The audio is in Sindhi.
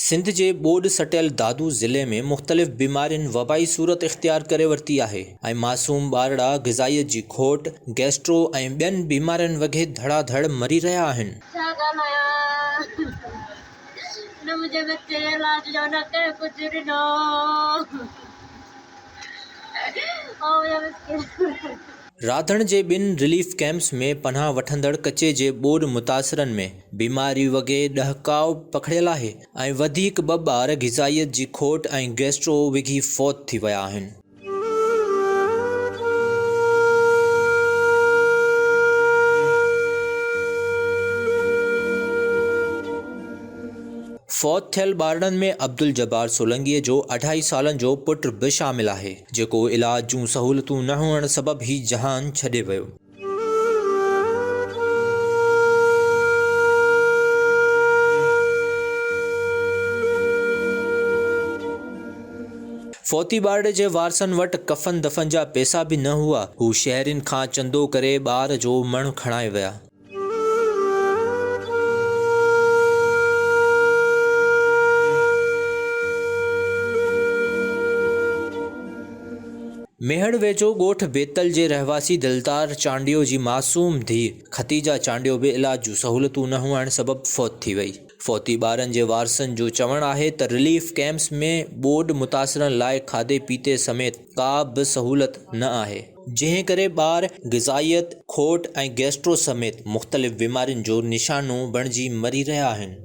سنڌ جي ٻوڏ سٽيل دادو ضلعي ۾ مختلف بيمارين وبائي صورت اختيار ڪري ورتي آهي ۽ معصوم ٻارڙا غذائيت جي کوٽ، گيسٽرو ۽ ٻين بيمارين وگهي ڌڙا ڌڙ مري رهيا آهن. ڇا ڳالهايان نه منهنجي ٻچي جي علاج جو نه ڪنهن ڪجهه ڏنو او منهنجا مسڪين. راڌڻ جي ٻن رليف ڪئمپس ۾ پناهه وٺندڙ ڪچي جي ٻوڏ متاثرن ۾ بيماري وگهي ڏهڪاء پکڙيل آهي ۽ وڌيڪ ٻه ٻار غذائيت جي کوٽ ۽ گيسٽرو وگهي فوت ٿي ويا آهن. فوت ٿيل ٻارڙن ۾ عبدالجبار سولنگيء جو اڍائي سالن جو پٽ به شامل آهي، جيڪو علاج جون سهولتون نه هئڻ سبب هي جهان ڇڏي ويو. فوتي ٻارڙي جي وارثن وٽ ڪفن دفن جا پئسا به نه هئا، هو شهرين کان چندو ڪري ٻار جو مڻ کڻائي ويا. ميهڙ ويجهو ڳوٺ بيتل جي رهواسي دلدار چانڊيو جي معصوم ڌيء خديجه چانڊيو به علاج جون سهولتون نه هئڻ سبب فوت ٿي وئي. فوتي ٻارن جي وارثن جو چوڻ آهي ته رليف ڪئمپس ۾ ٻوڏ متاثرن لاء کاڌي پيتي سميت ڪا به سهولت نه آهي. جنهن ڪري ٻار غذائيت کوٽ ۽ گيسٽرو سميت مختلف بيمارين جو نشانو بڻجي مري رهيا آهن.